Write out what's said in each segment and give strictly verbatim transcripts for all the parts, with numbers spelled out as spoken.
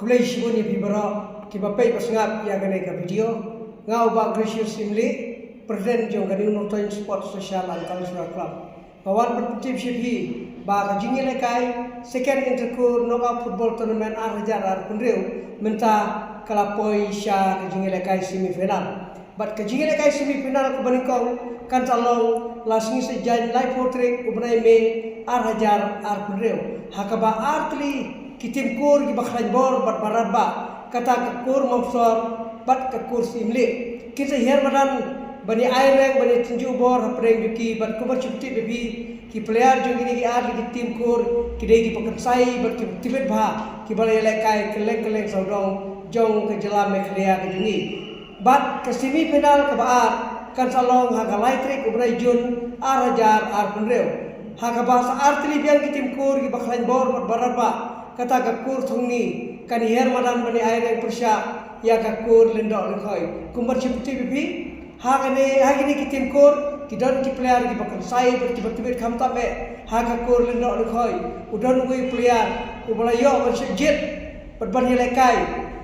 Khublei shibun ïa phi baroh kiba peit ba sngap ïa kane ka video. Nga u Bah Gracious Syiemlieh, President jong ka New Northern Sports Social and Cultural Club. Nga wan ban pyntip sha phi ba ka jingïalehkai Second Inter-Corps Knockout Football Tournament ar hajar arphew hynriew mynta ka la poi sha ka jingïalehkai semi final. Bad ka jingïalehkai semi final kaba nyngkong kan sa long la sngi Saitjaiñ laiphew tarik u bnai May ar hajar arphew hynriew, ha kaba ar tylli ki tim kur kiba khlaiñ bor bad ba radbah, kata ka kur Mawsor bad ka kur Syiemlieh, kin sa hiar madan ban ïa ai reng ban ïa tynjuh bor hapdeng jong ki. Bad kumba shu tip ïa phi, ki player jong kine ki ar tylli ki tim kur ki dei kiba kynsai bad kiba tbit bha, kiba la ïalehkai kylleng kylleng sawdong jong ka jylla Meghalaya ka jong ngi. Bad ka semi final kaba ar kan sa long ha ka lai tarik u bnai Jun ar hajar arphew hynriew, ha kaba sa ar tylli biang ki tim kur kiba khlaiñ bor bad ba radbah, kata ka kur Thongni kan hiar madan ban ïa ai reng pyrshah ïa ka kur Lyngdoh Lyngkhoi. Kumba shu tip ïa phi, ha kane, ha kine ki tim kur ki don ki player kiba kynsai bad kiba tbit, khamtam eh ha ka kur Lyngdoh Lyngkhoi u don uwei u player uba la ïoh ban shah jied bad ban ïalehkai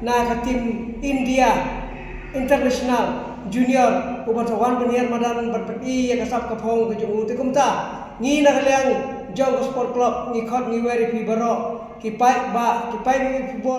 na ka tim India International Junior, uban sa wan ban hiar madan ban pyni ïa ka sap ka phong ka jong u. Te kumta ngi na ka liang jong ka Sport Club ngi khot ngi wer ïa phi baroh ki paidbah, ki paidbah football.